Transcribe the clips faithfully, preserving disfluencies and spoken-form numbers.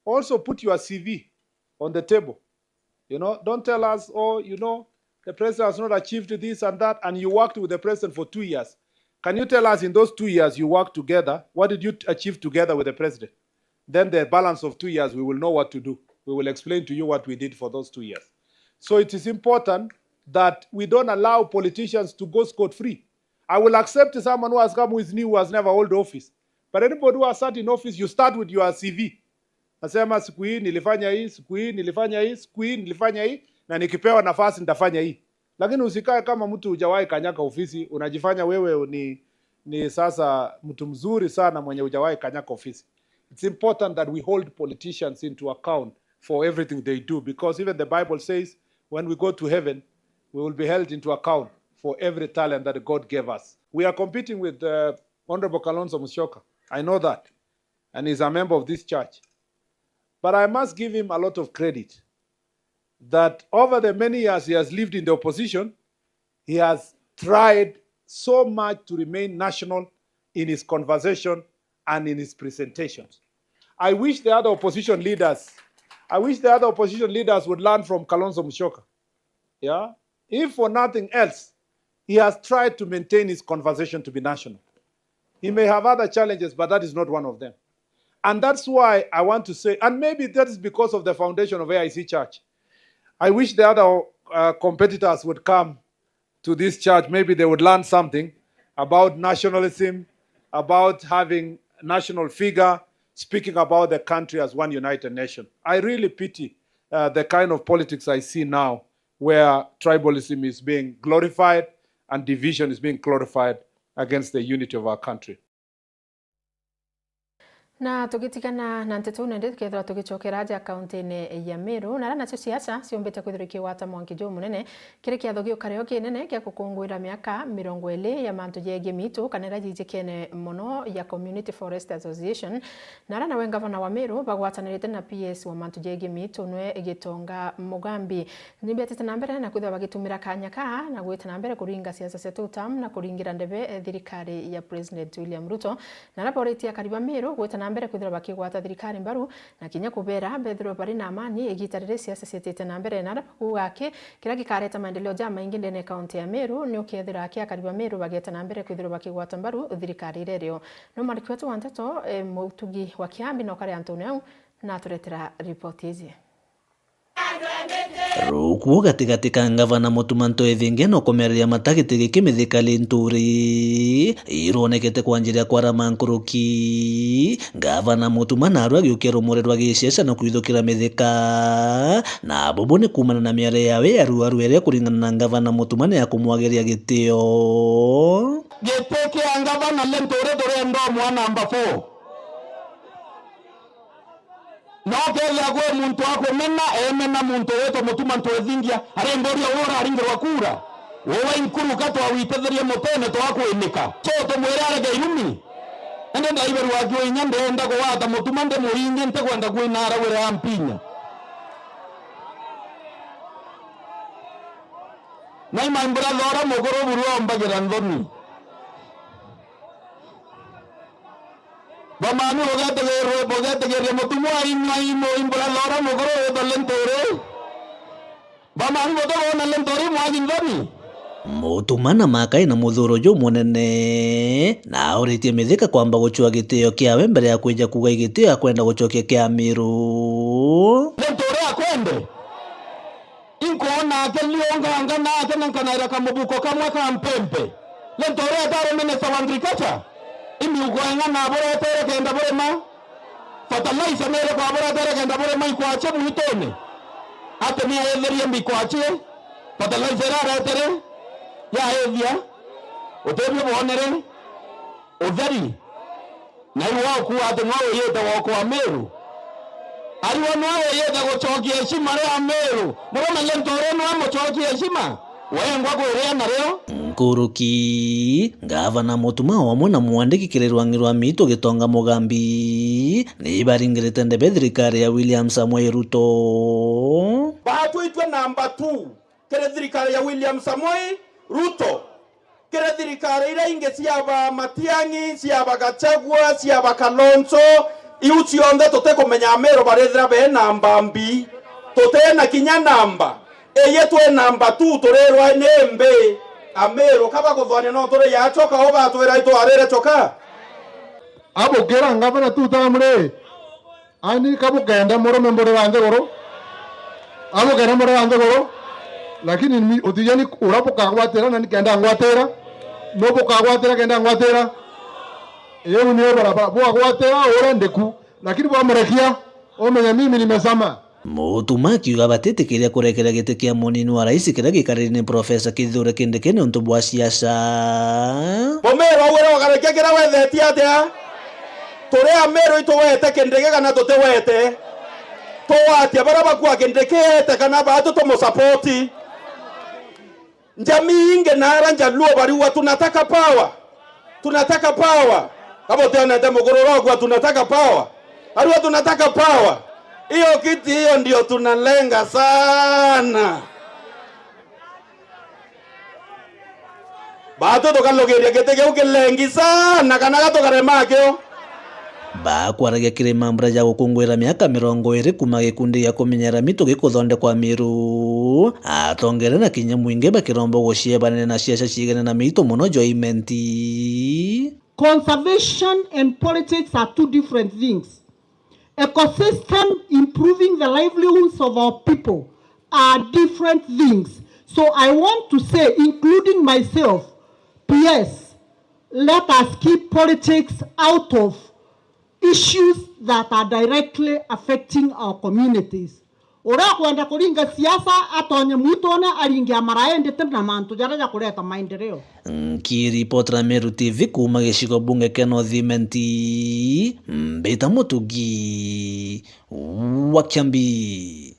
Also put your C V on the table. You know, don't tell us, "Oh, you know, the president has not achieved this and that, and you worked with the president for two years." Can you tell us, in those two years you worked together, what did you achieve together with the president? Then the balance of two years, we will know what to do. We will explain to you what we did for those two years. So it is important that we don't allow politicians to go scot-free. I will accept someone who has come, who is new, who has never held office. But anybody who has sat in office, you start with your C V. Nasema, "Siku hii nilifanya hii, siku hii nilifanya hii, siku hii nilifanya hii, na nikipewa nafasi nitafanya hii." Lakini usikae kama mtu hujawahi kanyaka ofisi, unajifanya wewe ni, ni sasa mtu mzuri sana mwenye hujawahi kanyaka ofisi. It's important that we hold politicians into account for everything they do, because even the Bible says when we go to heaven, we will be held into account for every talent that God gave us. We are competing with, uh, Honorable Kalonzo Musyoka. I know that. And he's a member of this church. But I must give him a lot of credit that over the many years he has lived in the opposition, he has tried so much to remain national in his conversation and in his presentations. I wish the other opposition leaders, I wish the other opposition leaders would learn from Kalonzo Musyoka. Yeah? If for nothing else, he has tried to maintain his conversation to be national. He may have other challenges, but that is not one of them. And that's why I want to say, and maybe that is because of the foundation of A I C Church. I wish the other, uh, competitors would come to this church. Maybe they would learn something about nationalism, about having national figure speaking about the country as one united nation. I really pity, uh, the kind of politics I see now, where tribalism is being glorified and division is being glorified against the unity of our country. Na tugitigana na nteto nende, tukethirwa tugicokera aja kaunti-ini ya Meru, na aria nacio siasa ciumbite kwithirwa ikigwata mwanki jumunene kiri kiatho giukari o kinene gia gukunguira miaka mirongo iri ya mantu jegie miitu, kana iria yijikene mono ya Community Forest Association, na aria nawe ngavana wa Meru bagwatanirite na P S wa mantu jegie miitu, nwe Gitonga Mugambi. Nimbetite na mbere na kwithirwa bagitumira kanya kaa na gwita na mbere kuringa siasa cia two term na kuringira ndebe, eh, thirikari ya President William Ruto, na aria boritie akari ba Meru gwita na mbere kwithirwa bakigwata thirikari mbaru na kinya kubera bethirwe bari na amani igita riri siasa ciitite na mbere, na aria bakuuga aki kiria gikareta maendeleo jamaingi ndene ya kaunti ya Meru ni ukethira aki akari ba Meru bageta na mbere kwithirwa bakigwata mbaru thirikari iria irio. No mwandiki wetu wa nteto, eh, Mutugi wa Kiambi na ukari antune au na aturetera ripoti iji. Rukuo gatigati ka ngavana Mutuma Ntwethingia na ukomereria mata giti giki Mithika Linturi ironekete kwanjiria kwarama nkuruki. Ngavana Mutuma naarua agiukia rumuri rwa giciaca na kwithukira Mithika, na bubu ni kuumana na miario yawe ya ruarua iria kuringana na ngavana Mutuma ni ya kumwagiria gitio. Giti kia ngavana Linturi turienda umwe namba four. Na ukethira kwi muntu akumena, emena muntu witwa Mutuma Ntwethingia, aringoria uu uraringirwa kura? Uu wa inkuruka twawitithirie mutine twakwinika? So tumwire areke irumi? Indi ndaiberwa akiu inya ndenda kugwata Mutuma ndimuringe, ntikwenda kwina arawire ampinya. Naima mbura thora mukuru buru ombagira nthoni. Bamani bugetigirwe, bugetigirire Mutuma wa inyua imu imbura thora mukuru witwa Linturi. Bamani butiboona Linturi mwagi nthoni. Mutuma na makai na muthuro jumunene, na auritie Mithika kwamba gucua gitio kiawe mbere ya kwija kuuga igitio akwenda gucokia kia Amiru. Linturi akwende? Inkwona akilionganga nake na nkanaira kamubuko kamwe ka mpempe. Linturi atari minister wa agriculture? Imiuko eng'ana aburetere kenda burima? Fertilizer niri kwa aburetere kenda burima ikwachi mwituni? Ati ni aetherie mbikwachi? Fertilizer iraretere? Yaethia? Utebio bwonere? Utheri? Na iu wakuuga ati nwe wiyite woko wa Meru? Ariwe nwe wiyite gucokia heshima ria Meru? Murome Linturi nwe amucokie heshima? Wengwa kwiria nario? Nkuruki, ngavana Mutuma wamwe na mwandiki kiri rwang'i rwa miitu Gitonga Mugambi, ni baringirite ndebe thirikari ya William Samoei Ruto. Batwitwe namba two kiri thirikari ya William Samoei Ruto. Kiri thirikari iria ingi ciaba Matiang'i, ciaba Gachagua, ciaba Kalonzo, Iu cionthe tutikumenya Amiru barithira be namba mbi. Tutina kinya namba. Iyi twi namba two, turirwa ni mbi. Amiru, kaba kuthwania no turi ya choka, ubatwira itwarire choka. Abukira ngavana two term ri, ani kabukenda murume mburira nthiguru? Abukenda mburira nthiguru? Lakini ni utijani ura bukagwatira na nikenda ngwatira? No bukagwatira kenda ngwatira? Iu niyo barabara bwagwatira ura ndiku, lakini bwamurekia, umenya mimi nimesama. Mutuma akiuga batitikiria kurekeria giti kia munini wa rais kiria gikariri ni Profesa Kithure Kindiki niuntu bwa siasa. Mumiru augire ugarekia kiria wethetie atia? Turi Amiru ituwete Kindiki kana tutiwete? Tugwatia baria bakua Kindiki ete kana baatu tumusapoti? Njamii ingi na ara Njaluo bariuga, "Tunataka power. Tunataka power." Kaba utionete mukuru urogua, "Tunataka power." Ariuga, "Tunataka power." Hiyo kiti hiyo ndio tunalenga sana. Batu tukalugiria giti kiu kilengi sana kana gatukarema kio. Bakwaragia kiri mambura ja gukunguira miaka mirongo iri kuuma gikundi gia kumenyera mitu gikuthondekwa Miru, atongere na kinya mwingi bakiromba guciebanene na ciaca ciigene na miitu mono jwa Imenti. Conservation and politics are two different things. Ecosystem, improving the livelihoods of our people are different things. So I want to say, including myself, P S, let us keep politics out of issues that are directly affecting our communities. Uria ukwenda kuringa siasa atonye mwitune aringe amara, indi ti na mantu jaria jakureta maendeleo. Nkiripotera Meru T V kuuma gicigo bunge kia North Imenti, mbita Mutugi wa Kiambi.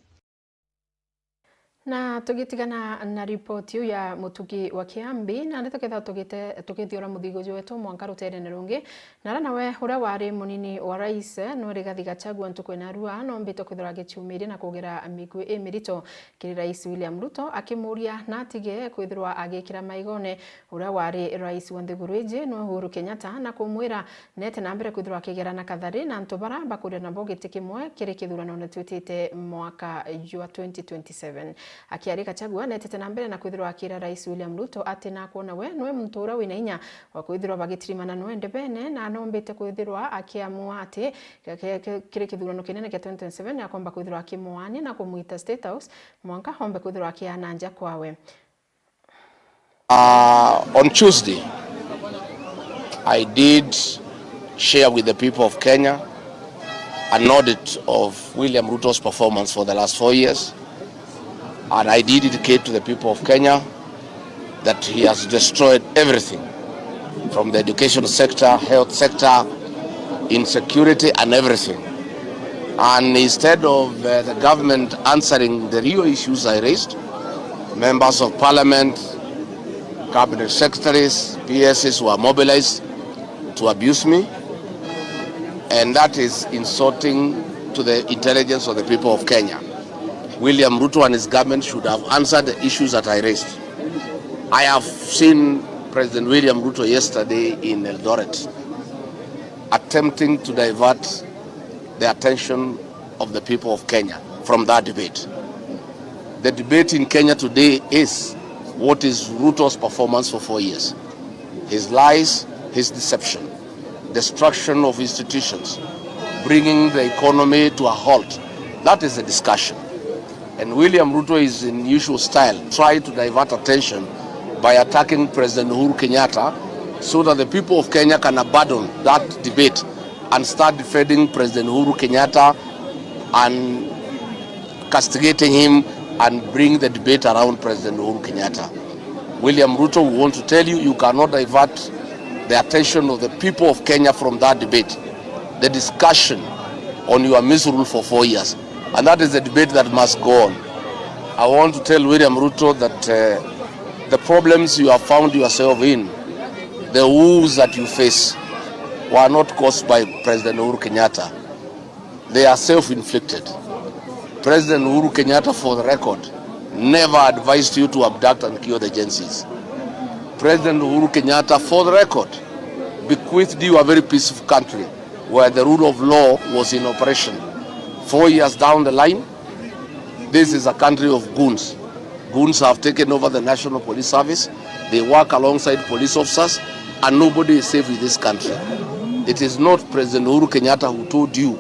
Na tugitigana na ripoti iu ya Mutugi wa Kiambi, nandi tukethirwa tugite-, tugithiura muthigu jwetu mwanka ruteerene rungi, na ara nawe uria wari munini wa rais, nwe Rigathi Gachagua, ntuku ya narua, noombite kwithirwa agiciumiria na kugera migui imirito kiri Rais William Ruto, akimuuria na atige kwithirwa agikira maigone uria wari rais wa nthiguru iji, nwe Uhuru Kenyatta, na kumwira neete na mbere kwithirwa akigera na kathari na antu bara bakuria nabo giti kimwe kiri kithuranone twitite mwaka jwa twenty twenty-seven. Akiaria, Gachagua neetete na mbere na kwithirwa akira Rais William Ruto ati nakwona we nwe muntu uria wina inya wa kwithirwa bagitirimana nwe ndebene, na noombite kwithirwa akiamua ati ke-, ke-, ke-, kiri kithurano kinene kia twenty twenty-seven akomba kwithirwa akimwaania na kumwita State House mwanka ombe kwithirwa akiaana nja kwawe. Uh, on Tuesday, I did share with the people of Kenya an audit of William Ruto's performance for the last four years, and I did indicate to the people of Kenya that he has destroyed everything, from the education sector, health sector, insecurity and everything. And instead of, uh, the government answering the real issues I raised, members of parliament, cabinet secretaries, P Ss were mobilized to abuse me, and that is insulting to the intelligence of the people of Kenya. William Ruto and his government should have answered the issues that I raised. I have seen President William Ruto yesterday in Eldoret attempting to divert the attention of the people of Kenya from that debate. The debate in Kenya today is, what is Ruto's performance for four years? His lies, his deception, destruction of institutions, bringing the economy to a halt. That is the discussion. And William Ruto is, in usual style, trying to divert attention by attacking President Uhuru Kenyatta so that the people of Kenya can abandon that debate and start defending President Uhuru Kenyatta and castigating him and bring the debate around President Uhuru Kenyatta. William Ruto, we want to tell you, you cannot divert the attention of the people of Kenya from that debate, the discussion on your misrule for four years. And that is the debate that must go on. I want to tell William Ruto that, uh, the problems you have found yourself in, the woes that you face, were not caused by President Uhuru Kenyatta. They are self-inflicted. President Uhuru Kenyatta, for the record, never advised you to abduct and kill the Gen Zs. President Uhuru Kenyatta, for the record, bequeathed you a very peaceful country where the rule of law was in operation. Four years down the line, this is a country of goons. Goons have taken over the National Police Service. They work alongside police officers, and nobody is safe in this country. It is not President Uhuru Kenyatta who told you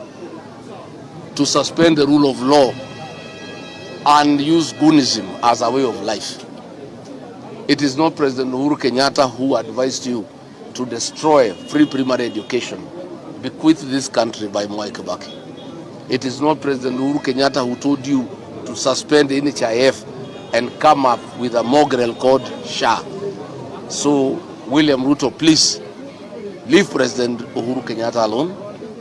to suspend the rule of law and use goonism as a way of life. It is not President Uhuru Kenyatta who advised you to destroy free primary education, bequeathed this country by Mwai Kibaki. It is not President Uhuru Kenyatta who told you to suspend N H I F and come up with a mongrel called SHA. So, William Ruto, please, leave President Uhuru Kenyatta alone.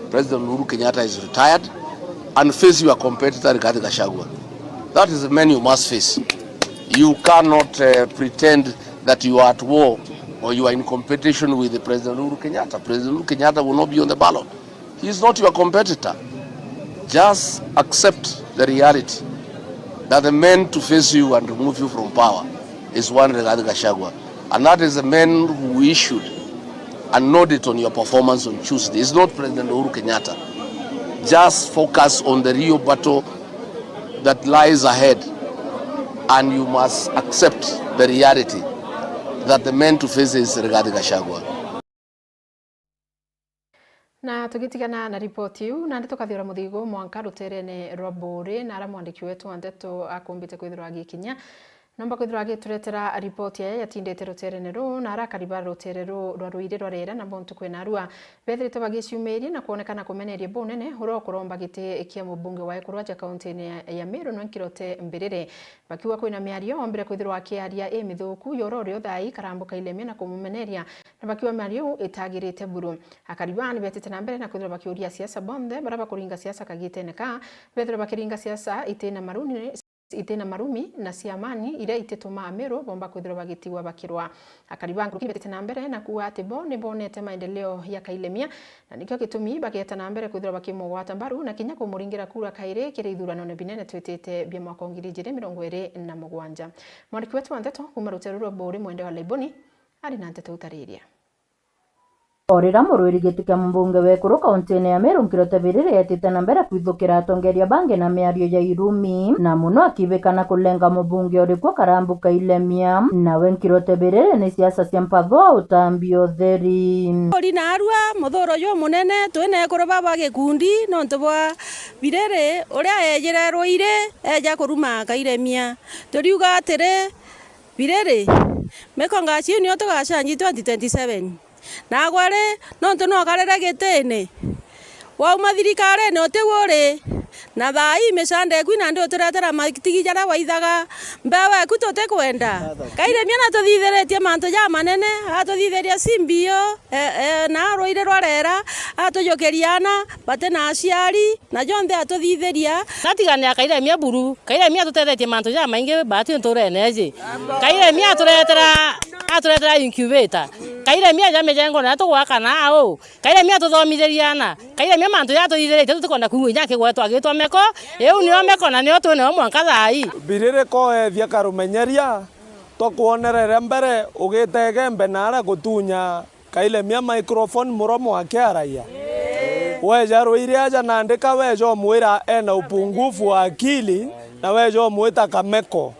President Uhuru Kenyatta is retired, and face your competitor Rigathi Gachagua. That is the man you must face. You cannot, uh, pretend that you are at war or you are in competition with President Uhuru Kenyatta. President Uhuru Kenyatta will not be on the ballot. He is not your competitor. Just accept the reality that the man to face you and remove you from power is one Rigathi Gachagua. And that is the man who issued an audit on your performance on Tuesday. It's not President Uhuru Kenyatta. Just focus on the real battle that lies ahead, and you must accept the reality that the man to face is Rigathi Gachagua. Na tugitigana na ripoti iu, nandi tukathiura muthigu mwanka ruterene rwa Buuri, na ara mwandiki wetu wa nteto akumbite kwithirwa agikinya. Nomba kwithirwa agituretera ripoti aya yatindite ruterene ruu, na ara akari ba rutere ruu rwa Ruiri rwa Rera na Bontu kwina arua bethirite bagiciumiria na kwonekana kumeneria bunene uria ukuromba giti kia mubunge wa ekuru aja kauntine ya, ya Meru, nwe Nkirote Mbiriri. Bakiuga kwina miario ombire kwithirwa akiaria imithuku ya uria urio thai karambuka ilemia na kumumeneria, na bakiuga miario iu itagirite buru. Akari baa nibetite na mbere na kwithirwa bakiuria asiasa bonthe baria bakuringa siasa kagitene kaa bethirwe bakiringa siasa itina maruni, itina marumi na cia amani iria ititumaa Meru bomba kwithirwa bagitigwa bakirwa. Akari ba nkuruki nibetite na mbere na kuuga ati bo nibonete maendeleo ya Kailemia, na nikio gitumi bageeta na mbere kwithirwa bakimugwata mbaru na kinya kumuringira kura kairi kiri ithuranone binene twitite bia mwaka wa ngiri ijiri mirongo iri na mugwanja. Mwandiki wetu wa nteto kuuma rutere rwa Buuri Mwende wa Laiboni ari na nteto utariria. O riria murwiri giti kia mbunge wa ekuru kauntine ya Meru Nkirote Biriri etite na mbere kwithukira atongeria bangi na miario ya irumi, na muno akibika na kulenga mubunge uriku karambuka ilemia, nawe Nkirote Biriri ni siasa cia mpatho utambi utheri. Uri na arua muthuro jumunene twina ekuru baba gikundi nontu bwa Biriri uria ejire Ruiri eja kuruma Kailemia. Turiuga atiri, Biriri, meko ngaciu nio tugacanji twenty twenty-seven. Nagwe ri, nontu nokarire gitine, wauma thirikarine utiu uri, na thaa ii micanda eku nandi utiretera matigi jaria waithaga, mbewe eku tutikwenda. Kailemia natuthithiritie mantu jamanene, atuthithiria C B O, e, e, na Ruiri rwa Rera, atujukiria ana bati na aciari, na jonthe atuthithiria. Natigania Kailemia buru. Kailemia atutethetie mantu jamaingi baati nturene iji. Kailemia aturetera, aturetera incubator. Kailemia ja mijengo na tugwaka na au. Kailemia atuthomithirie ana. Kailemia mantu ja atuthithiritie tutikwenda kuigua inya akigwetwa agitwa meko. Iu nio meko na nio twinayo mwanka thaa ii. Biriri koethia karumenyeria, twakwonera iria mbere ugite Igembe na aria gutunya Kailemia microphone muromo akiaragia. Weja Ruiri aja nandi ka weja umwira ena upungufu wa akili, na weja umwita kameko.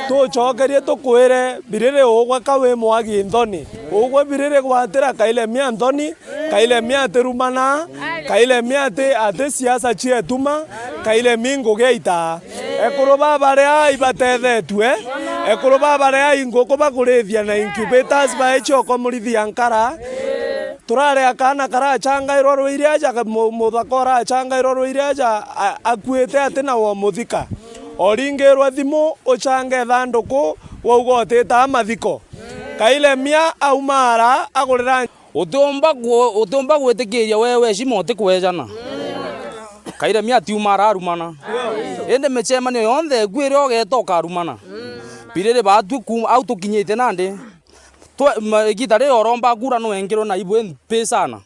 Tucokerie tukwire, Biriri ugwe ka wi mwagi nthoni. Ugwe Biriri gwatira Kailemia nthoni, Kailemia atirumana, Kailemia ati, ati siasa cietuma, Kailemia ngugi aitaa. Ekuru baba ri ai batethetue, ekuru baba ri ai nguku bakurithia na incubators baechi okomurithia nkara. Turari akaana karacangairwa Ruiri aja, mu-, muthaka uracangairwa Ruiri aja, a-, akuite ati na womuthika. Oringirwa thimu, ucange ithanduku, wauga utitaa mathiko. Kailemia auma ara, agurira. Utiumba ku-, utiumba gwitikiria we wecima utikwejana. Kailemia atiuma ara arumana. Indi micemanio yonthe eku iria ugeeta ukarumana. Biriri baatwi ku-, au tukinyite nandi. Twe-, ma-, igita riri uromba kura nwengirwe na ibwe mpi sana.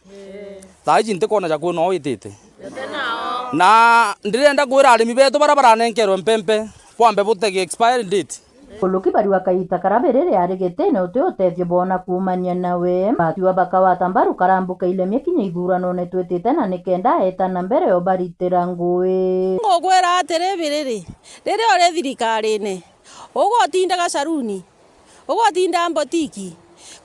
Thaa iji ntikwona ja kwina witite. Na ndirenda kwira arimi betu baria baranenkerwe mpempe, bwambe butege expiry date. Nkuruki bariuga kaita karia Biriri ari gitine uti utethio boona kuumania nawe. Bakiuga bakawata mbaru karambuka ilemia kinya ithuranone twitite na nikenda eeta na mbere obaritira ngui. Ngukwira atiri, Biriri, riria uri thirikarine, ugwe utindaga saruni, ugwe utindaga mbotiki,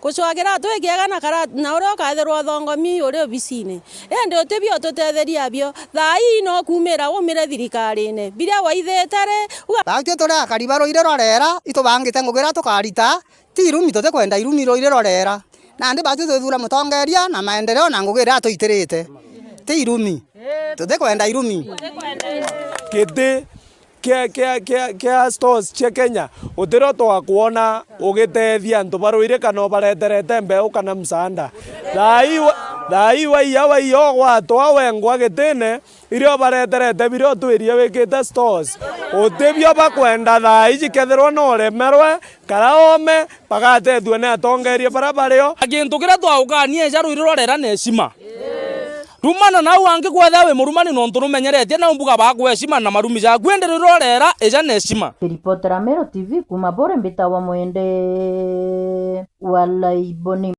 gucwagira tu ikiega na kara-, na uria ukathirwa uthongomi uri obisine. Indi utibio ututetheria abio. Thaa ii no kuumira uumire thirikarine. Biria waithite ri, uga- Baatwi turi akari ba ruiri rwa Reera, itubangite ngugi iria tukarita, ti irumi, tutikwenda irumi ruiri rwa Reera. Nandi baatwi twithuura mutongeria na maendeleo na ngugi iria atwitirite. Ti irumi. Tutikwenda irumi. Giti kia, kia, kia, kia stores cia Kenya, utirio twakwona ugitethia antu ba ruiri kana ubareterete mbeu kana msaanda. Thaa ii wa-, thaa ii waiya, waiya ugwatwa wengwa gitine, irio bareterete biria utwirie wikite stores. Utibio bakwenda thaa iji, kethirwa no uremerwe, kara oome, bagatethua ni atongeria baria bario. Gintu kiria twaukania eja ruiri rwa Reera na heshima. Rumana nau angi kwethira wi murumani nontu numenyeretie nau mbuga bakwe heshima na marumi jaku, indi ruiri rwa Reera eja na heshima. Kiripotera Meru T V kuuma Bore mbitawa Mwende wa Laiboni.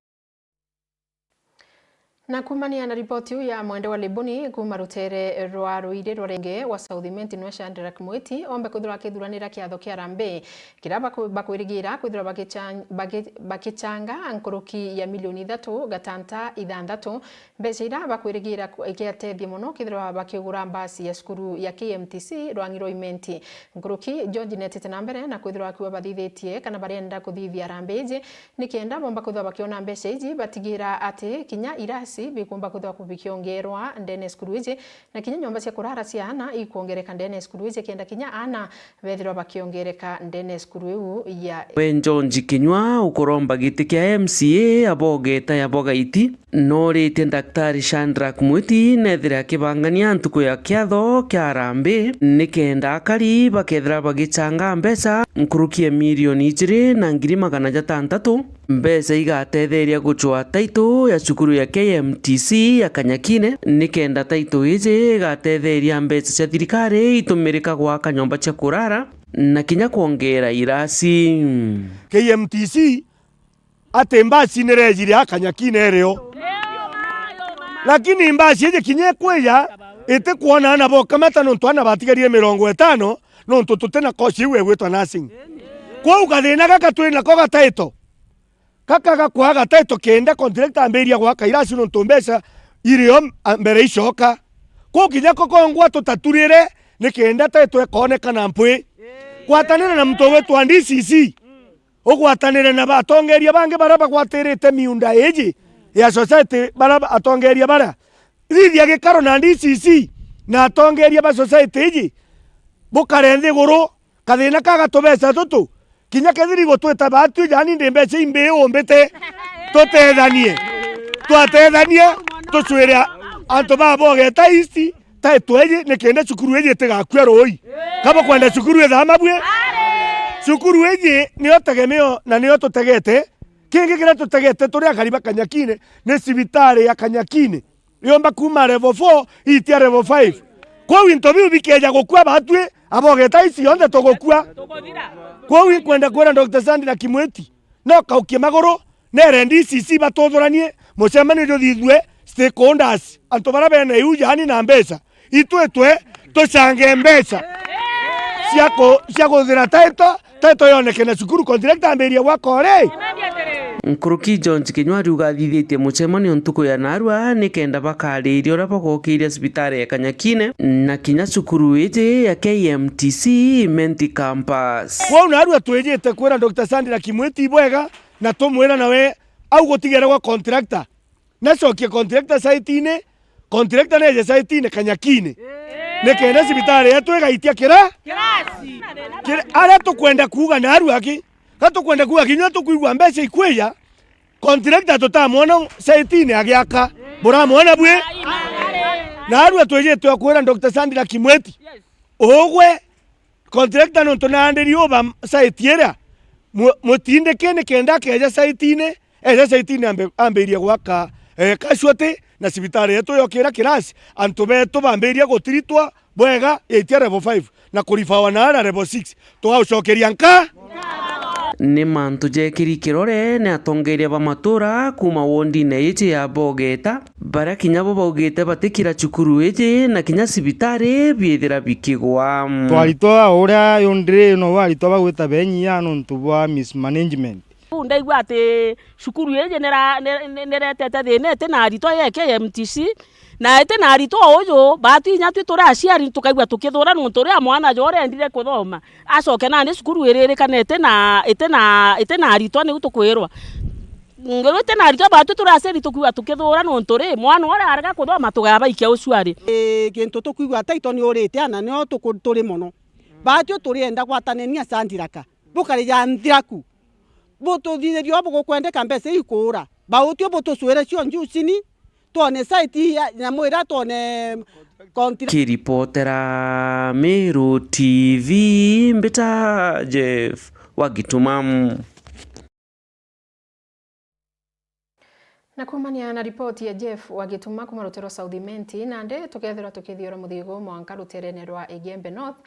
Na kuumania na ripoti iu ya Mwende wa Laiboni kuuma ruteere rwa ruiri rwa Renge wa South Imenti, nwe Shadrack Mwiti ombe kwithirwa akithuranira kiatho kia Harambee kiria baku-, bakwirigira kwithirwa bakichan-, baki-, bakichanga nkuruki ya milioni ithatu gatanta ithanthatu, mbeca iria bakwirigira ku-, ikiatethia mono kethirwa bakigura mbasi ya cukuru ya K M T C rwangi rwa Imenti. Nkuruki George netite na mbere na kwithirwa akiuga bathithitie kana barienda kuthithia Harambee iji nikenda bomba kwithirwa bakiona mbeca iji, batigira ati kinya irasi bikumba kwithirwa bikiongerwa ndene ya cukuru iji, na kinya nyomba cia kurara cia aana ikwongereka ndene ya cukuru iji, kenda kinya aana bethirwa bakiongereka ndene ya cukuru iu ya. We George Kinyua ukuromba giti kia M C A abogeta ya Bogaiti, noritie Daktari Shadrack Mwiti nethire akibangania ntuku ya kiatho kia Harambee nikenda akari bakethira bagichanga mbeca nkuruki ya milioni ijiri na ngiri magana jatantatu. Mbeca igatetheria gucwaa title ya cukuru ya K M T C ya Kanyakine, nikenda title iji igatetheria mbeca cia thirikari itumirika gwaka nyomba cia kurara na kinya kwongera irasi. K M T C ati mbasi nirejire a Kanyakine irio, lakini mbasi iji kinya ikwija itikwona ana bokamata nontu ana batigarire mirongo itano nontu tutina course iu igwitwa nursing. Kwou gathina gaka twi nako ga title, gaka ga kwaga title kenda contractor ambiria gwaka irasi nontu mbeca irio mbere icoka. Kwou kinya ko kongwa tutaturire nikenda title ikonekana mpwi. Gwatanira na muntu ugwitwa D C C, ugwatanire na atongeria bangi baria bagwatirite miunda iji ya society, baria atongeria baria, thithia gikaro na D C C na atongeria ba society iji, bukare nthiguru, kathina kaga tubeca tutu, kinya kethiri gutwita batwi jani ndi mbeca imbi umbite, tutethanie, twatethania, tucwire antu ba Bogeta East, title iji nikenda cukuru iji itigakua ruui. Ka bukwenda cukuru ithama bwi? Cukuru iji nio tegemeo na nio tutegete. Kingi kiria tutegete turi akari ba Kanyakine ni cibitari ya Kanyakine, yomba kuuma level four iitia level five. Kwou into biu bikeja gukua, batwi a Bogeta East yonthe tugukua. Kwou inkwenda kwira Doctor Sandra Kimwiti, no kaukie maguru, nere D C C batuthuranie, mucemanio juthithue, stakeholders, antu baria bena iu jani na mbeca, itwitwe tucange mbeca cia ku-, cia kuthira title, title yoneke na cukuru contractor ambirie gwaka uri. Nkuruki George Kinyua ariuga athithitie mucemanio ntuku ya narua nikenda bakariria uria bagokiria cibitari ya Kanyakine na kinya cukuru iji ya K M T C Imenti Campus. Kwou narua twijite kwira Doctor Sandra Kimwiti ibwega, na tumwira nawe au gutigere gwa contractor, nacokie contractor site-ini, contractor neje site-ini Kanyakine, nikenda cibitari yetu igaitia kira. Kira-, aria tukwenda kuuga narua aki, ka tukwenda kuuga kinya tukwigua mbeca ikwija, contractor tutamwona site-ini agiaka, buramwona bwi? Narua twijite kwira Doctor Sandra Kimwiti, ugwe contractor nontu naandiri uba site iria, mu-, mutindike nikenda akeja site-ini, eja site-ini ambe-, ambirie gwaka, eh, casualty na cibitari yetu yokira kirasi, antu betu bambirie gutiritwa bwega yaitia level five na kurifawa na ara level six. Twaucokeria nka-, Ni mantu jekiri kirore ni atongeria ba matura kuuma wondine iji ya Bogeta, baria kinya bo baugite batikira cukuru iji na kinya cibitari biithira bikigwa. Twaritwa uria yondire no aritwa bagwita benyia nontu bwa mismanagement. Riu ndaigua ati cukuru iji nira-, ni-, ni-, niretete thina, iti na aritwa ya K M T C, na iti na aritwa uju, baatu inya twi turi aciari tukaigua tukithura nontu uria mwana jo urendire kuthoma, acoke nandi cukuru iririkane iti na, iti na, iti na aritwa, niu tukwirwa. Nguru iti na aritwa, baatu turi aciari tukwigua tukithura nontu ri, mwana uria arega kuthoma tugabaikia ucu ari. Ii, kintu tukwigua title ni urite ana nio tuku-, turi mono. Baatu turienda gwatanenia Sandiraka, bukari ja nthiraku. Bututhithirie uria bugukwendeka, mbeca ikuura. Bautio butucwire cio njucini, twone site ya nyamu iria, twone kontra- Kiripotera Meru T V, mbita Jeff wa Gituma. Na kuumania na ripoti ya Jeff wa Gituma kuuma ruteere rwa South Imenti, nandi tukethirwa tukithiura muthigu mwanka ruteerene rwa Igembe North,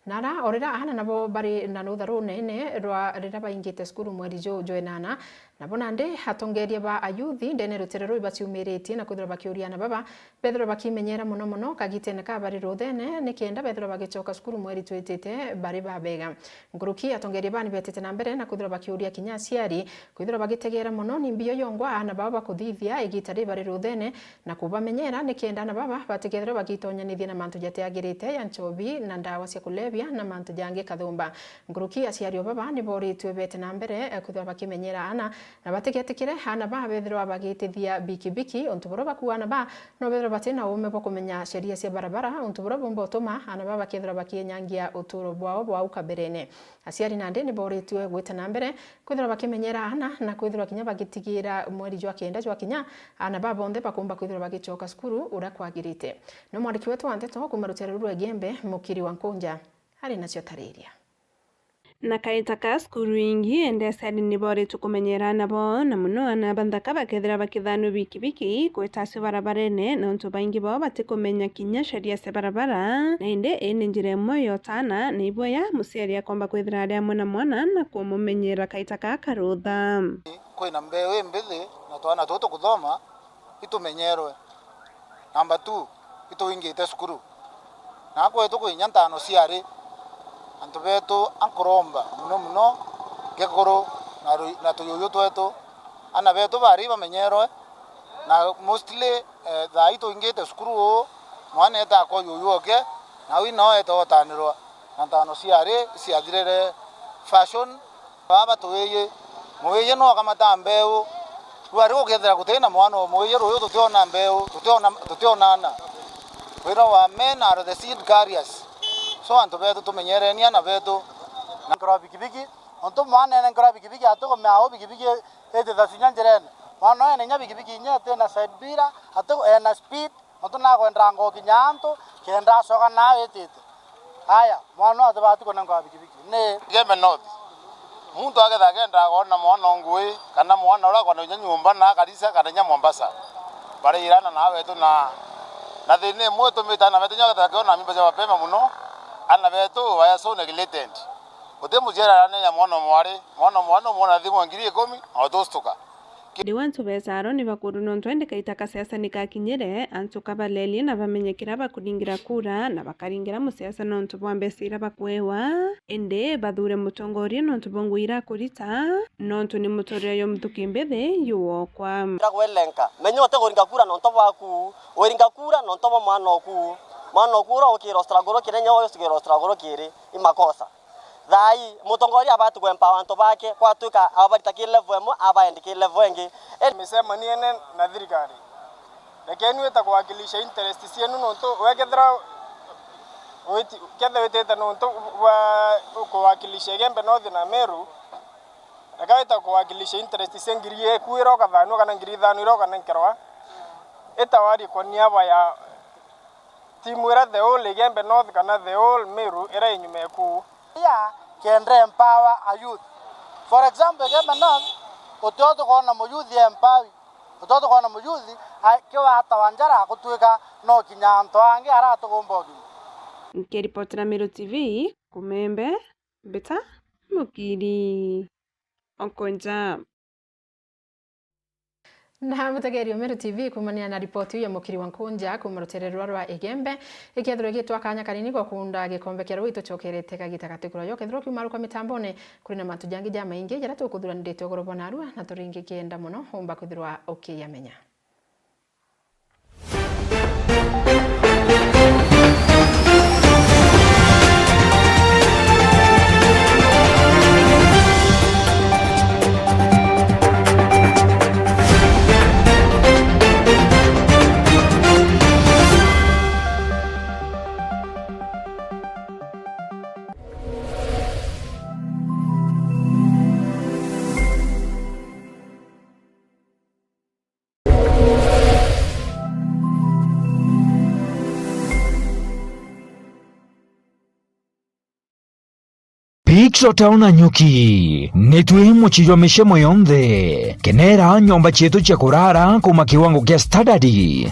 na ara o riria aana nabo bari na rutha runene rwa riria baingite cukuru mweri juu jwa enana, nabo nandi atongeria ba ayuthi ndene ruteere ruu ibaciumiritie na kwithirwa bakiuria aana baba bethirwe bakimenyera mono mono kagitene ka bari ruthene, nikenda bethirwe bagicoka cukuru mweri twitite bari babega. Nkuruki atongeria baa nibetite na mbere na kwithirwa bakiuria kinya aciari kwithirwa bagitegera mono ni mbio yongwa aana bao bakuthithia igita ri bari ruthene, na kubamenyera nikenda aana baba batikethirwe bagitonyanithia na mantu jatiagirite ya nchobi na ndawa cia kulevya na mantu jangi kathumba. Nkuruki aciari o baba niboritue bete na mbere, eh, kwithirwa bakimenyera aana na batigetikire aana baa bethirwa bagitithia bikibiki, untu buria bakua aana baa no bethirwa bati na uume bwa kumenya sheria cia barabara, untu buria bumba utuma aana baa bakethirwa bakienyangia uturo bwao bwa au kaberene. Aciari nandi niboritue gwita na mbere kwithirwa bakimenyera aana na kwithirwa kinya bagitigira mweri jwa kenda jwakinya, aana baa bonthe bakumba kwithirwa bagicoka cukuru uria kwagirite. No mwandiki wetu wa nteto kuuma ruteere ruu rwa Igembe, Mukiri wa Nkunja, ari nacio tariria. Na kaita ka cukuru ingi, ende aciari niboritwe kumenyera aana bao, na mono aana ba nthaka bakethira bakithanua bikibiki kwita acio barabarene, nontu baingi bao batikumenya kinya sheria cia barabara. Na indi ii ni njira imwe ya utana, na iboya muciari akomba kwithira ari amwe na mwana na kumumenyera kaita ka karutha. Kwina mbeu imbithi na twana tutu tukuthoma, itumenyerwe. Number two, itwingite cukuru. Na kwetu kwi inya ntano ciari, antu betu ankuromba mono mono, ngekuru na ru-, na tuyuyu twetu, ana betu bari bamenyerwe, na mostly, eh, thaa ii twingite cukuru uu, mwana etaa kwa yuyu oke, na uu nao ete otanirwa, na ntano ciari ciathirire fashion. Baba tuwiyi, muwiyi no akamata mbeu. Riu ari gukethira guti na mwana o muwiyi ruyu tutiona mbeu, tutiona, tutionana. Wira wa men are the seed carriers. So antu betu tumenyereni ana betu. Na nkirwa bikibiki, ontu mwana ene nkirwa bikibiki atukumea au bikibiki ititha cinya njirene. Mwana ene inya bikibiki inya itina side mirror, atu ena speed, nontu nakwendera ngokinya antu, kenda acoka naa witite. Aya, mwana uu atibati kunengwa bikibiki. Ni Igembe North. Muntu akethira akenda kwona mwana o ngui, kana mwana uria akwenda kinya nyumba na akarisa, kana kinya Mombasa. Barairana na awetu na, na thina imwe itumite ana betu kinya akethira akiona mimba cia mapema mono, ana betu baya so neglected. Uti muciari aranenya mwana o mwari, mwana o mwari numwona thimu ngiri ikumi, na utustuka. Indi wantu besaaro ni bakurunwa nontu indi kaita ka siasa ni kakinyire, antu kabalerie na bamenye kira bakuringira kura, na bakaringira musiasa nontu bwa mbeca ira bakwewa, indi bathure mutongoria nontu bwa ngugi ira akurita, nontu ni muturire jwa muthuki mbithi juwokwa. Ira gwelenka, menya uti kuringa kura nontu bwaku, wiringa kura nontu bwa mwana oku. Mwana oku ura ukira struggle kiri, nya uyu ukira struggle kiri, i makosa. Thaa ii, mutongoria abati kwempower antu bake, gwatuika abarita ki level imwe, abaendi ki level ingi. Micemanio ene na thirikari, rekeni wita kuwakilisha interest cienu, nontu wekethira witi-, kethira witite nontu bwa kuwakilisha Igembe North na Meru, reka wita kuwakilisha interest cia ngiri iku ira ukathanua kana ngiri ithano ira ukanenkerwa, ita warie kwa niaba ya timu ira the whole Igembe North kana the whole Meru ira inyuma eku. Ia kenda empower a youth. For example, Igembe North, utio tukoona muyuthi empower, utio tukoona muyuthi akiwatawa njara gutuika no kinya antu angi ara tugumba uthima. Nkiripotera Meru T V, Kumembe, Mbita, Mukiri. o Nkunja. Na mutegeri wa Meru T V, kuumania na ripoti iu ya mukiri wa Nkunja kuuma rutere rwa rwa Igembe, ikethirwa igitwa kanya kanini gwa kuunda gikombe kia ruu itucokerete kagita gati kurayo. Ukethirwa ukiuma ruka mitambone, kuri na mantu jangi jamaingi jaria tukuthuraniritue ugoro bwa narua, na turingi kienda mono umba kwithirwa ukiyamenya. Peaks Hotel Nanyuki. Nitwi mucii jwa micemo yonthe. Kenera nyomba cietu cia kurara kuuma kiwango kia standard,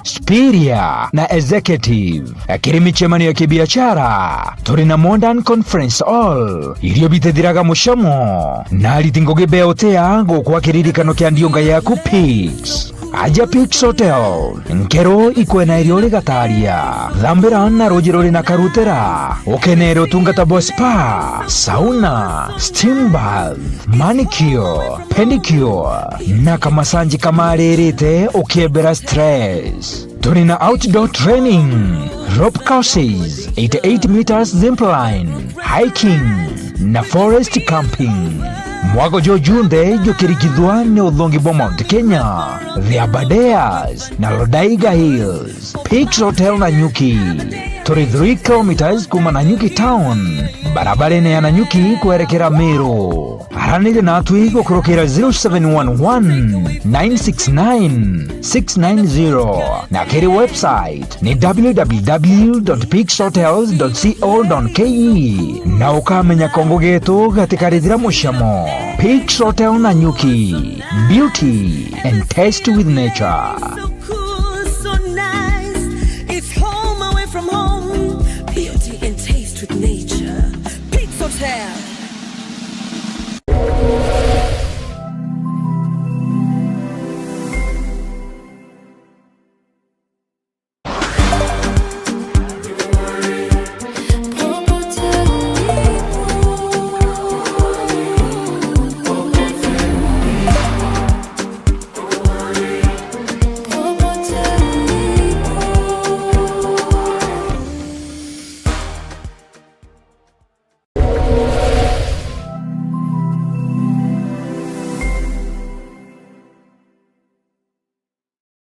superior na executive. Kiri micemanio ya kibiashara, turi na Modern Conference Hall, irio bitithiraga mucamo, na ariti ngugi bea utia gukwa kiririkano kia ndiunga yaku Peaks. Aja Peaks Hotel, nkero ikwena irio rigataria. Thambira na ruji ruri na karutera, ukenere utungata bwa spa, sauna, steam bath, manicure, pedicure, na kamasanji kamaririte ukiebera stress. Turi na outdoor training, rope courses, eighty-eight meters zip line, hiking, na forest camping. Mwago juju junthe jukirikithua ni uthongi bwa Mount Kenya, the Aberdares, na Lodaiga Hills. Peaks Hotel Nanyuki. Turi three kilometres kuuma Nanyuki town, barabarene ya Nanyuki kwerekera Meru. Araniria natwi gukurukira zero seven one one, nine six nine, six nine zero, na kiri website ni w w w dot peaks hotels dot co dot k e, na ukamenya kongo getu gatikarithira mucamo. Peaks Hotel Nanyuki, beauty and taste with nature. So cool, so nice. It's home away from home. Beauty and taste with nature. Peaks Hotel.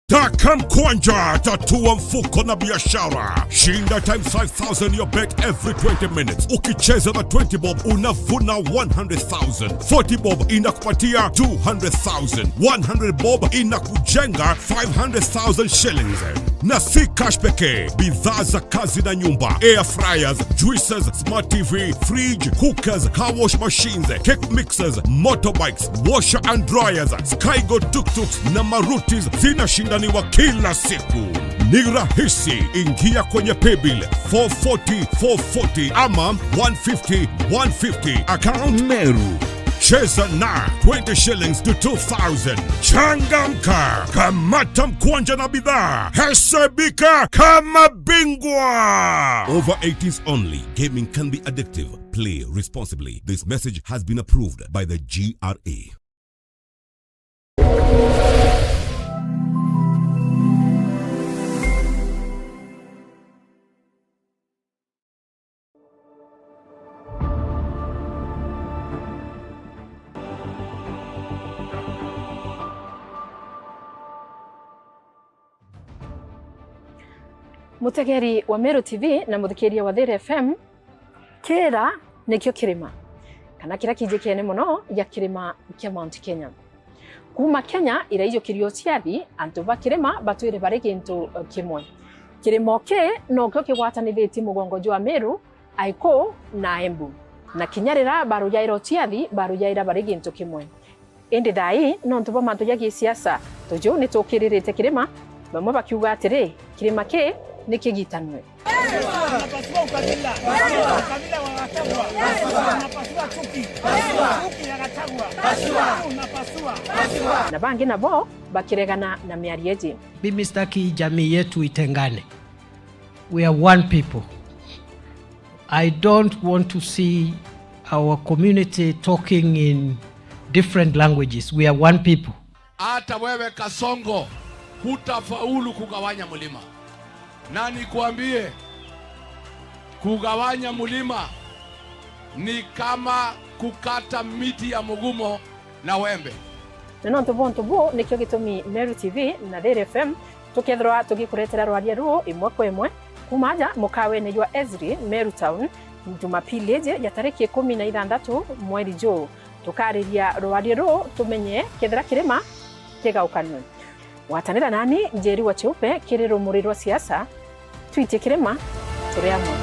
Taka mkwanja, tatua mfuko na biashara. Shinda times five thousand your bet every twenty minutes. Ukicheza na twenty bob, unavuna one hundred thousand. Forty bob inakupatia two hundred thousand. One hundred bob inakujenga five hundred thousand shillings. Na si cash pekee, bidhaa za kazi na nyumba, air fryers, juices, smart T V, fridge, cookers, car wash machines, cake mixers, motorbikes, washer and dryers, Skygo tuk-tuks na marutis zinashindaniwa kila siku. Ni rahisi, ingia kwenye paybill four forty four forty ama one fifty one fifty, account Meru. Cheza na twenty shillings to two thousand. Changamka, kamata mkwanja na bidhaa, hesabika kama bingwa. Over eighties only. Gaming can be addictive. Play responsibly. This message has been approved by the G R A. Mutegeri wa Meru T V na muthikiria wa Thiri F M, Kira nikio kirima, kana kiria kijikiene mono gia kirima kia Mount Kenya. Kuuma Kenya iraiyukirio ciathi, antu ba kirima batwire bari gintu kimwe. Kirima o ki nokio kigwatanithitie mugongo jwa Meru, Aikuu na Embu. Na kinya riria barujaira o ciathi, barujaira bari gintu kimwe. Indi thaa ii, nontu bwa mantu ja gisiasa, tuju ni tukiririte kirima, bamwe bakiuga atiri, kirima ki ni kigitanwe. Unapasua ukabila. Ukabila wa Gachagua. Unapasua chuki. Chuki ya Gachagua. Unapasua. Na bangi nabo bakiregana na miario iji. Mimi sitaki jamii yetu itengane. We are one people. I don't want to see our community talking in different languages. We are one people. Hata wewe Kasongo, hutafaulu kugawanya mlima. Na nikuambie, kugawanya mlima ni kama kukata miti ya mgumo na wembe. Na nontu bwa untu buu, nikio gitumi Meru T V na Riri F M tukethirwa tugikuretera rwaria ruu imwe kwa imwe kuuma aja mukawene jwa Ezri, Meru Town, Jumapili iji ya tariki ikumi na ithanthatu mweri juu. Tukariria rwaria ruu tumenye kethira kirima kigaukanwe. Gwatanira nani Njeri wa Cheupe kiri rumuri rwa siasa, twitie kirima turi amwe.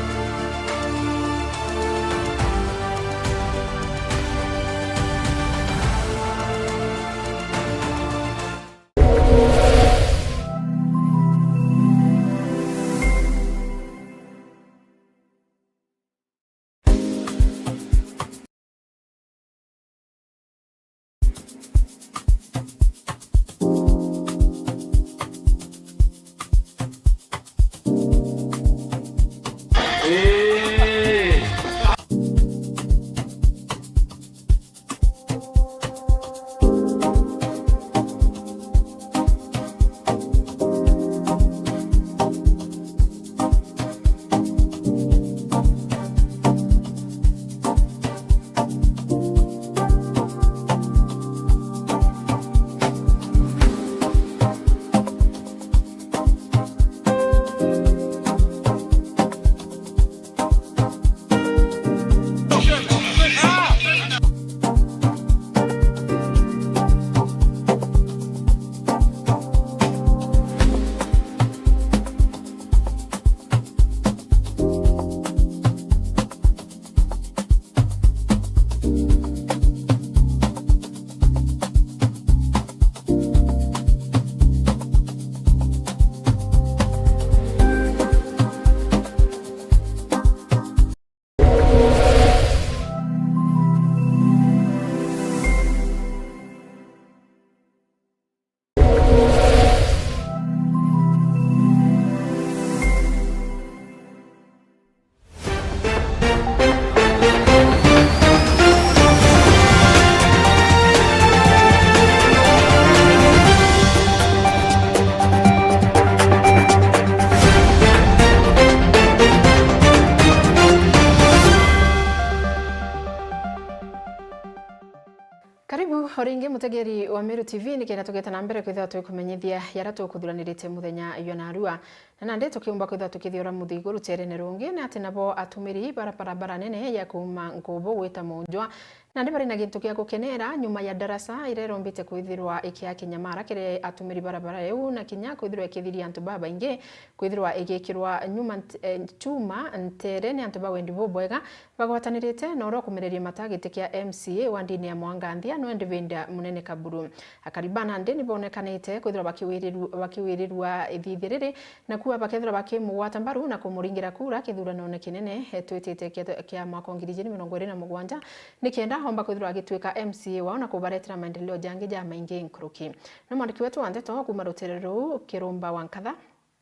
Karibu o ringi, mutegeri wa Meru T V, nikenda tugete na mbere kwithirwa twikumenyithia jaria tukuthuranirite muthenya jwa narua. Na nandi tukiumba kwithirwa tukithiura muthigu ruteerene rungi, ni ati nabo atumiri bara barabara nene ya kuuma Nkubu gwita Mujwa, nandi bari na gintu gia gukenera nyuma ya ndaraca iria irombite kwithirwa ikiakinya mara kiri atumiri barabara iu, na kinya kwithirwa ikithiria antu babaingi kwithirwa igikirwa nyuma nt-, eh, chuma nteere ni antu ba wendi bubwega bagwatanirite na uria ukumereria mata giti kia M C A wa ndini ya Mwanganthia, nwe David Munene Kaburu. Akari ba nandi ni bonekanite kwithirwa bakiwiriru-, bakiwirirua ithithi riri, na kuua bakethirwa bakimugwata mbaru na kumuringira kura kithuranone kinene, eh, twitite kia, kia mwaka wa ngiri ijiri mirongo iri na mugwanja, nikenda omba kwithirwa agitwika M C A wao na kubaretera maendeleo jangi jamaingi nkuruki. Ni mwandiki wetu wa ndeto kuuma rutere ruu, Kirumba wa Nkatha,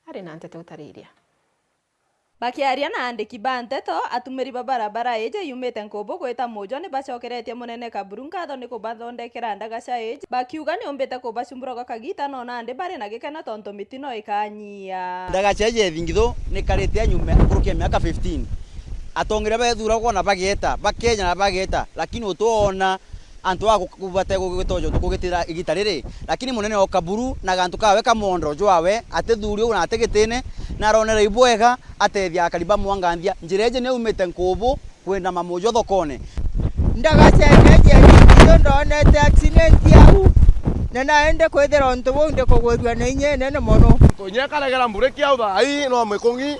ari na nteto utariria. Bakiaria na andiki ba nteto, atumiri ba barabara iji yumite Nkubu gwita Mujwa ni bacokeretie Munene Kaburu nkatho ni kubathondekera ndagaca iji, bakiuga ni umbite kubacumbura gwa kagita, no nandi bari na gikeno tontu mitino ikanyia. Ndagaca iji ethingithu ni karite ya nyuma nkuruki ya miaka fifteen. Atongeria bethuragwa na bageeta, bakenya na bageeta, lakini utwona antu a ku-, ku-, bate ku-, gutoja untu kugitira igita riri, lakini munene o Kaburu na gantu kawe ka mwondoro jwawe, atithuri uu na ati gitine, na aronera ibwega atethia akari ba Mwanganthia. Njira iji ni umite Nkubu kwinama Mujwa thokone. Ndagaca iji ethingithu ndonete accident au, na naende kwithira untu buu ndikugwirua na inya inene mono. Tunyekaregera mburi kiau thaa ii no mikung'i,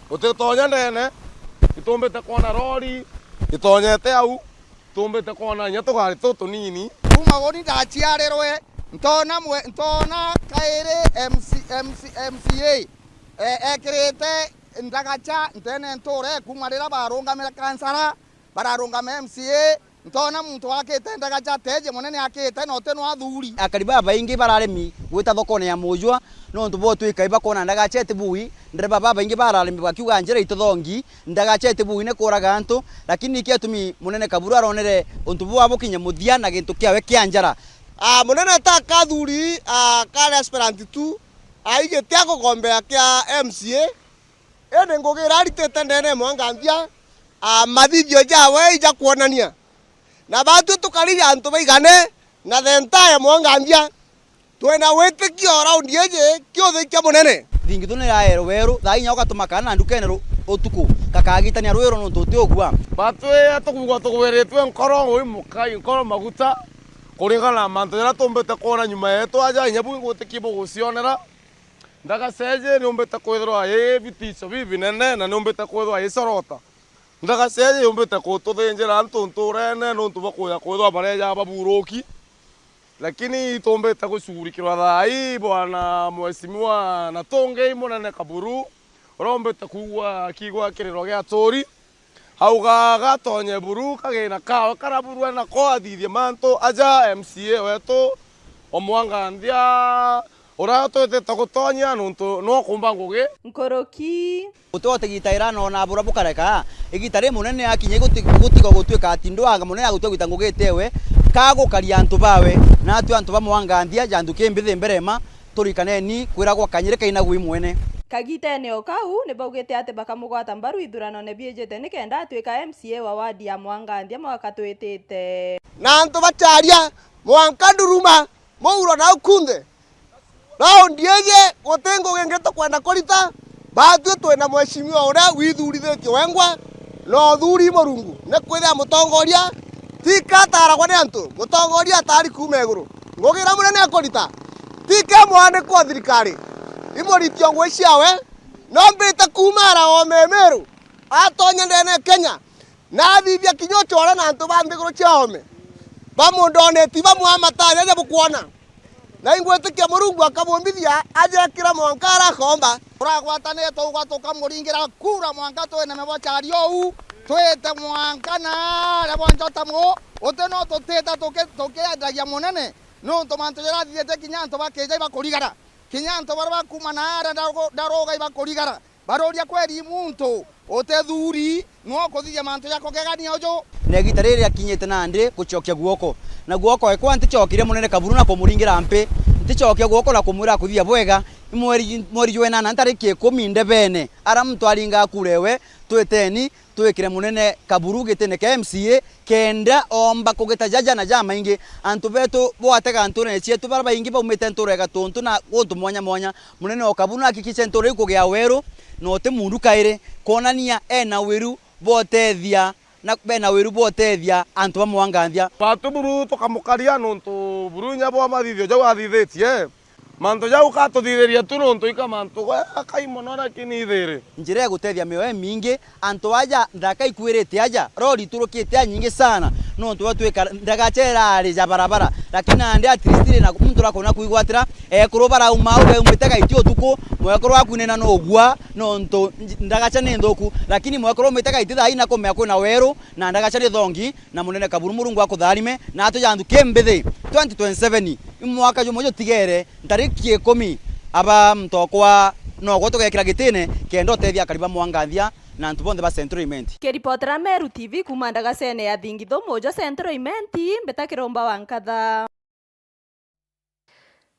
utitonya ndene, itumbite kwona rori itonyete au. Tumbite kwona inya tugari tutunini. Kuuma guni ndaciarirwe, ntoona mwe-, ntoona kairi M C, M C, M C A. E-, ekirite ndagacha ntene nture kuuma riria barungamire kansara, bararungama M C A, ntona muntu akite ndagacha teje munene akite na uti no athuri. Akari babaingi bararemi gwita thokone ya Mujwa nontu bwa utwika ibakwona ndagacha iti bui, ndereba babaingi bararemi bakiuga njira ituthongi, ndagacha iti bui ni kuraga antu, lakini niki atumi munene Kaburu aronere untu bwa bukinye muthia na gintu kiawe kia njara. Ah, munene ta kathuri, ah, kari aspirant tu, aigite agugombea kia M C A, indi ngugi iria aritite ndene ya Mwanganthia, ah, mathithio jawe ijakwonania. Na batwi tukari ja antu baigane, na the entire Mwanganthia, twina witikio raundi iji kiuthi kia munene. Thingithu ni iraerwe weru, thaa inya ugatuma kana na ndukene ru-, utuku, gakagitania rwiro nontu uti ugua. Batwi tukugwa tugwiritwe nkoro ui mukai, nkoro maguta, kuringana na mantu jaria tumbite kwona nyuma yetu aja, inya bu ngwitikia bugucionera. Ndagaca iji niumbite kwithirwa i vitico bibinene na niumbite kwithirwa icorota. Ndagaca iji yumbite kututhinjira antu nturene nontu bwa kuja kwithirwa bareja baburuki. Lakini itumbite gucugurikirwa thaa ii bwana mheshimiwa na tungi munene Kaburu, uria umbite kuigua akiigua kiriro gia aturi. Auga gatonye buru kagina kawe karia buru e nako athithie mantu aja M C A wetu o Mwanganthia uria twitite gutonya nontu nwe ukumba ngugi. Nkuruki. Guti o tigita iranona bura bukareka, igita ri munene akinya guti-, gutiga gutuika ati ndwanga munene agutua gwita ngugi itewe, kagukaria antu bawe, natwe antu ba Mwanganthia ja nthuki mbithi mbere ma, turikaneni kwiragwa kanyiri kainagwi mwene. Kagitene o kau, ni baugite ati bakamugwata mbaru ithuranone biijite nikenda atwika M C A wa wadi ya Mwanganthia mwaka twitite. Na antu bacharia, mwanka nduruma, muuro na ukunthe. Raundi iji guti ngugi ingi tukwenda kurita, batwi twina mheshimiwa uria withurithitie wengwa na uthuri Murungu. Ni kwithira mutongoria ti ka ataragwa ni antu, mutongoria atari kuuma iguru. Ngugi iria munene akurita ti ka mwanikwa wa thirikari, imuritio ngui ciawe, no mbite kuuma ara o Memiru, atonya ndene ya Kenya, na athithia kinya ucore na antu ba nthiguru cia oome. Bamundoneti bamwe amatanya ja bukwona. Na ingwitikia Murungu akabumbithia, ajekira mwanka arakomba. Turagwatanire twaugwa tukamuringira kura mwanka twineme bwa chari ou, twite mwanka na aria bwa Njota mu, uti no tutite tuki-, tukiendagia munene, nontu mantu jarathithite kinya antu bakija ibakurigara, kinya antu baria bakuma na aria ndaruga ibakurigara. Baruria kweri muntu utethuri nwe ukuthithia mantu ja kugegania uju. Na igita riri riakinyite nandi gucokia guoko. Na guoko ekwa ntichokire munene Kaburu na kumuringira mpi. Ntichokia guoko na kumwira akuthithia bwega. Mweri, mweri jwa inana ntariki ikumi ndebene. Ara muntu aringa akurewe, twiteni, twikire munene Kaburu gitine kia M C A, kenda omba kugita jaja na jamaingi. Antu betu bwatega nturene cietu, bara baingi baumite ntura ya Gatuntu na guntu mwanya mwanya. Munene o Kaburu na akikiche ntura iu kugia weru, na uti mundu kairi, kwonania ena wiru bwa utethia, na bena wiru bwa utethia antu ba Mwanganthia. Batu buru tukamukaria nontu buru inya bwa mathithio jau athithitie. Mantu jau katuthithiria tu nontu ika mantu gwe akai mono, lakini ithiri. Njira ya gutethia mioyo imingi, antu aja nthaka ikwirite aja, rori iturukite anyingi sana, nontu bwa twika ndagacha irari ja barabara, lakini nandi at least ri na muntu urakona kwigwatira. Ekuru barauma au baumite Gaiti utuku, mwekuru waku nina nugua, nontu nj-, ndagacha ni nthuku, lakini mwekuru umite Gaiti thaa ina kumea kwina weru, na ndagacha ni thongi, na munene Kaburu Murungu akutharime, na atujanthu kimbithi twenty twenty-seven, i mwaka jumwe jutigere, ntariki ikumi, aba mtokwa nogwo tugekira gitine, kenda utethia akari ba Mwanganthia na antu bonthe ba Central Imenti. Kiripotera Meru T V kuuma ndagacene ya Thingithu, mujo Central Imenti, mbita Kirumba wa Nkatha.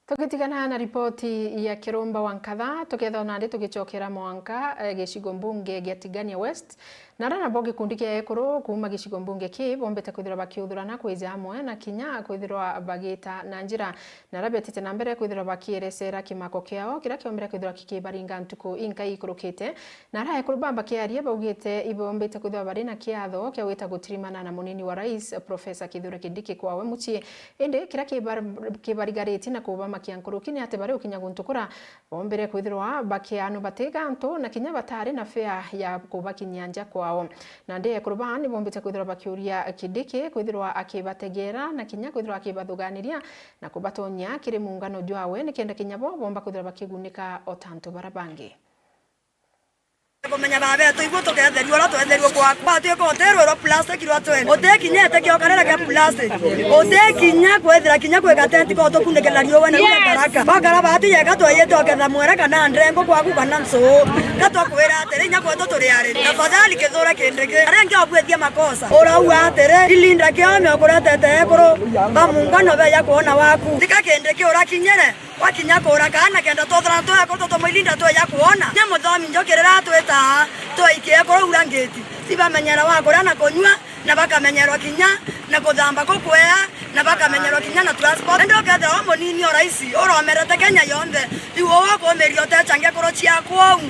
Tugitigana na ripoti ya Kirumba wa Nkatha, tukethwa nandi tugicokera mwanka, eh, gicigo mbunge gia Tigania West, na ara nabo gikundi kia ekuru kuuma gicigo mbunge ki bombite kwithirwa bakiuthurana kwija amwe na kinya kwithirwa bagita na njira na ara betite na mbere kwithirwa bakierecera kimako kiao kiria kiombire kwithirwa kikibaringa ntuku inkai ikurukite. Na ara ekuru bamba kiaria baugite ibombite kwithirwa bari na kiatho kia gwita gutirimana na munini wa rais, Professor Kithure Kindiki kwawe mucii. Indi kiria kibar-, kibarigaritie na kubamakia nkuruki ni ati bari ukinya guntu kura bombire kwithirwa bakianu batiga antu na kinya batari na fare ya kubakinyia nja kwao. Nandi ekuru baa ni bombite kwithirwa bakiuria Kindiki kwithirwa akibategera na kinya kwithirwa akibathuganiria na kubatonyia kiri muungano jwawe, nikenda kinya bo bomba kwithirwa bakigunika o ta antu bara bangi. Kumenya baba betu, igwe tuketherua uria twetherua kwaku. Batuika uti rwiro plastic rwa twenty. Uti kinya ite kiokarira kia plastic. Uti kinya kwethira kinya kwika tenti ko tukundikira riuwa na riuwa Yes. ndaraka. Bakara batu yeka tweyite uketha mwera kana ndrengo kwaku kana nsu. Ka twakwira atiri, inya kwetu turi ari. Tafadhali kithure Kindiki. Aria ngi obwithia makosa. Urauga atiri, ilinda kiome ukuretete ekuru ba muungano beya kwona waku. Tika Kindiki urakinyire. Wakinya kuura kaana kenda twethirana twi akuru tutumwilinda tweja kwona. Nya muthomi njukirira atwita, twaikie kuru ura ngiti. Ti bamenyera wa kuria na kunyua, na bakamenyerwa kinya na kuthamba kukwea, na bakamenyerwa kinya na transport. Indi ukethira u munini o raisi, uromerete Kenya yonthe, riu uwe ukumiria utecha ngekuru cia kwou.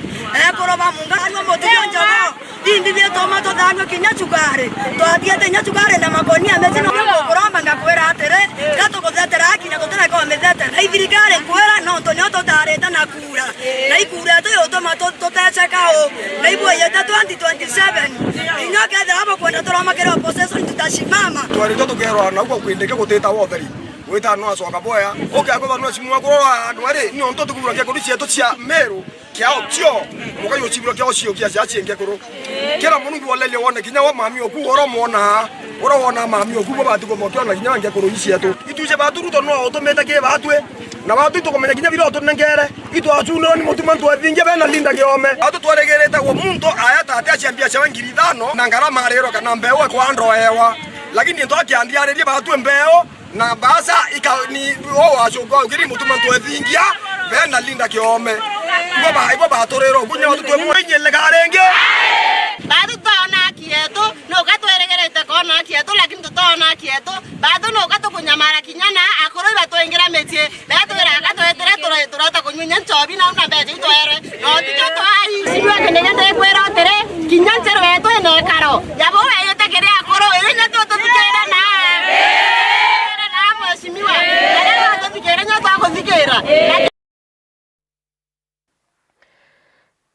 Ekuru ba muungano, anyua muturia njogo. Indi ni tuma tuthanue kinya cukari. Twathiete kinya cukari na makonia mecina. Kuromba ngakwira atiri, ka tukuthetera haki na tutireka umithetera. Na ithirikari nkwira, nontu nio tutarite na kura. Na ikura yetu yutuma tu-, tutecheka u. Na ibwiyite twenty twenty-seven. Inya kethira bukwenda turomakire opposition, tutasimama. Twarite tukerwa nau kwa Kindiki gutita wotheri. Wita no acoka boya. Uke akuthanua cimu kurora andu ari, nontu tukugura ngekuru cietu cia Meru. Kiao cio, mukai ucibirwa kiao cio kia cia cienge kuru. Kira munungi wolelia wone kinya wa mami oku, ura mwona, ura wona mami oku, bo batuko mokiona kinya nge kuru icietu. Ituje batu Ruto no utumite ki batwi, na batu itukumenya kinya bira utunengere, itwacunirwo ni mutuma ntwethingia bena linda giome. Batu twarigirite gwo muntu ayata ati acia mbiacara ngiri ithano, na ngarama ariro kana mbeu ekwandoewa. Lakini ntwakiandiaririe batwi mbeu, Na mbaca ika-, ni, o wacoka ukiri mutuma ntwethingia, bena linda kiome. Ibo ba, ibo baturira ukunya watu twe mwenye lega ringi. Batu twaona haki yetu, nuka twirigirite koona haki yetu, lakini tutoona haki yetu. Batu nuka tukunyamara kinya na akuru ibatwingira micii, betwiraga twetire tura-, turata kunyunya nchobi na una mbeca itwere. No tikio twai. Sijua kende gete kwira utiri, kinya nchero yetu ina ikaro. Yabo weyite kiri akuru, iri nya tu tuthikire na. Na mheshimiwa, aria tuthikire nya twakuthikira.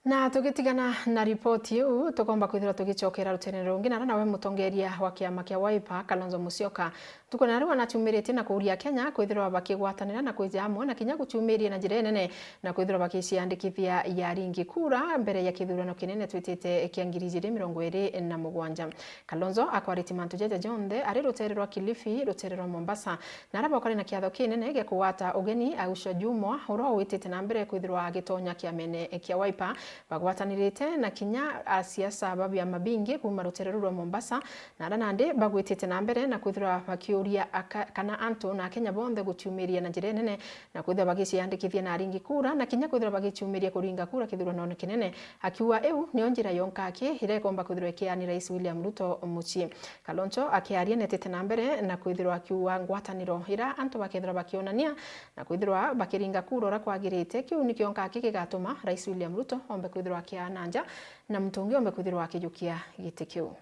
Na tugitigana na ripoti iu, tukomba kwithirwa tugicokera rutene rungi, na nawe mutongeria wa kiama kia Wiper, Kalonzo Musyoka, Ntuku na riu anachumiritie na kuuria Akenya kwithirwa bakigwatanira na kwija amwe na kinya guchumiria na njira inene na kwithirwa bakiciandikithia ya ringi kura mbere ya kithurano kinene twitite kia ngiri ijiri mirongo iri na mugwanja. Kalonzo akwaritie mantu jaja jonthe ari rutere rwa Kilifi, rutere rwa Mombasa, na aria baukari na kiatho kinene gia kugwata ugeni Aisha Jumwa, uria witite na mbere kwithirwa agitonya kiamene kia Wiper, bagwatanirite na kinya asiasa ba biama bingi kuuma rutere ruu rwa Mombasa, Na aria nandi bagwitite na mbere na kwithirwa bakiuria aka-, kana antu na Akenya bonthe guchumiria na njira inene na kwithirwa bagiciandikithia na aringi kura na kinya kwithirwa bagichumiria kuringa kura kithuranone kinene, akiuga iu niyo njira yonka aki iria ikomba kwithirwa ikiani Rais William Ruto mucii. Kalonzo akiaria netite na mbere na kwithirwa akiuga ngwataniro iria antu bakethirwa bakionania na kwithirwa bakiringa kura uria kwagirite, kiu nikio nka aki kigatuma Rais William Ruto ombe kwithirwa akiana nja na muntu ungi ombe kwithirwa akijukia giti kiu.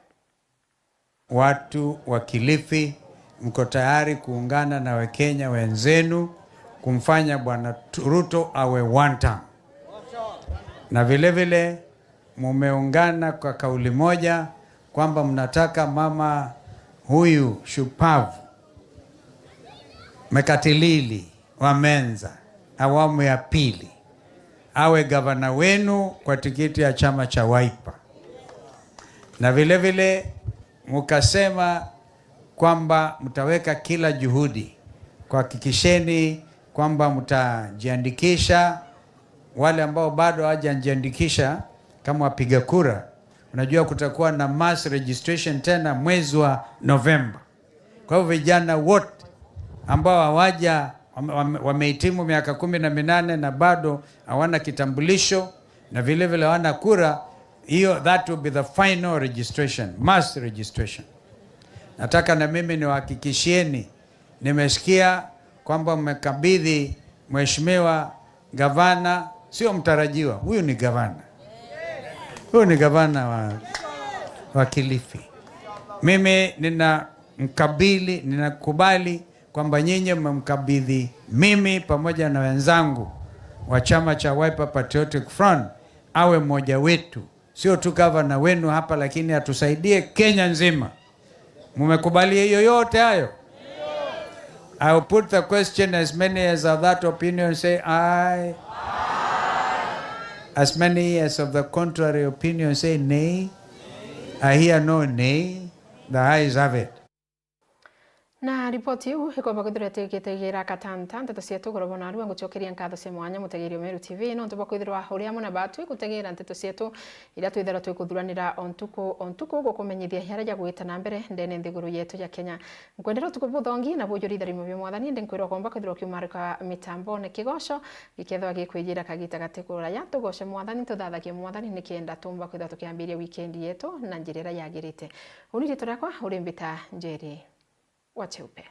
Watu wa Kilifi, mko tayari kuungana na Wakenya wenzenu kumfanya Bwana Tu-, Ruto awe one term. Na vile vile mumeungana kwa kauli moja kwamba mnataka mama huyu shupavu Mekatilili wa Menza awamu ya pili awe gavana wenu kwa tikiti ya chama cha Wiper. Na vile vile mukasema kwamba mtaweka kila juhudi kuhakikisheni kwamba mtajiandikisha. Wale ambao bado hawajajiandikisha kama wapiga kura, unajua kutakuwa na mass registration tena mwezi wa Novemba. Kwa hivyo vijana wote ambao hawaja-, wame-, wame-, wamehitimu miaka kumi na minane na bado hawana kitambulisho na vile vile hawana kura, hiyo, that will be the final registration, mass registration. Nataka na mimi niwahakikishieni, nimesikia kwamba mmekabidhi Mheshimiwa Gavana, sio mtarajiwa, huyu ni gavana. Huyu ni gavana wa, wa Kilifi. Mimi nina mkabili, ninakubali kwamba nyinyi mmemkabidhi mimi pamoja na wenzangu wa chama cha Wiper Patriotic Front awe mmoja wetu, sio tu gavana wenu hapa, lakini atusaidie Kenya nzima. Mmekubali hiyo yote hayo? I will put the question, as many as are that opinion say aye. As many as of the contrary opinion say nay, I hear no nay, the ayes have it. Na ripoti iu ikomba kwithirwa itigite igira katanta nteto cietu. Ngoro bona arua ngucokeria nkatho cia mwanya mutegeeri wa Meru T V nontu bwa kwithirwa uri amwe na batu igutegeera nteto cietu iria twithirwa twikuthuranira o ntuku o ntuku gukumenyithia jaria jagwita na mbere ndene nthiguru yetu ya Kenya. Nkwendera utuku buthongi na bujuri itharimo bia Mwathani, indi nkwira ukomba kwithirwa ukiumarika mitambone kigoco gikethwa gikwijira kagita gati kuraya. Tugoce Mwathani, tuthathagie Mwathani nikenda tumba kwithirwa tukiambiria wikendi yetu na njira iria yagirite. Uni riitwa riakwa uri mbita Njeri wa Cheupe.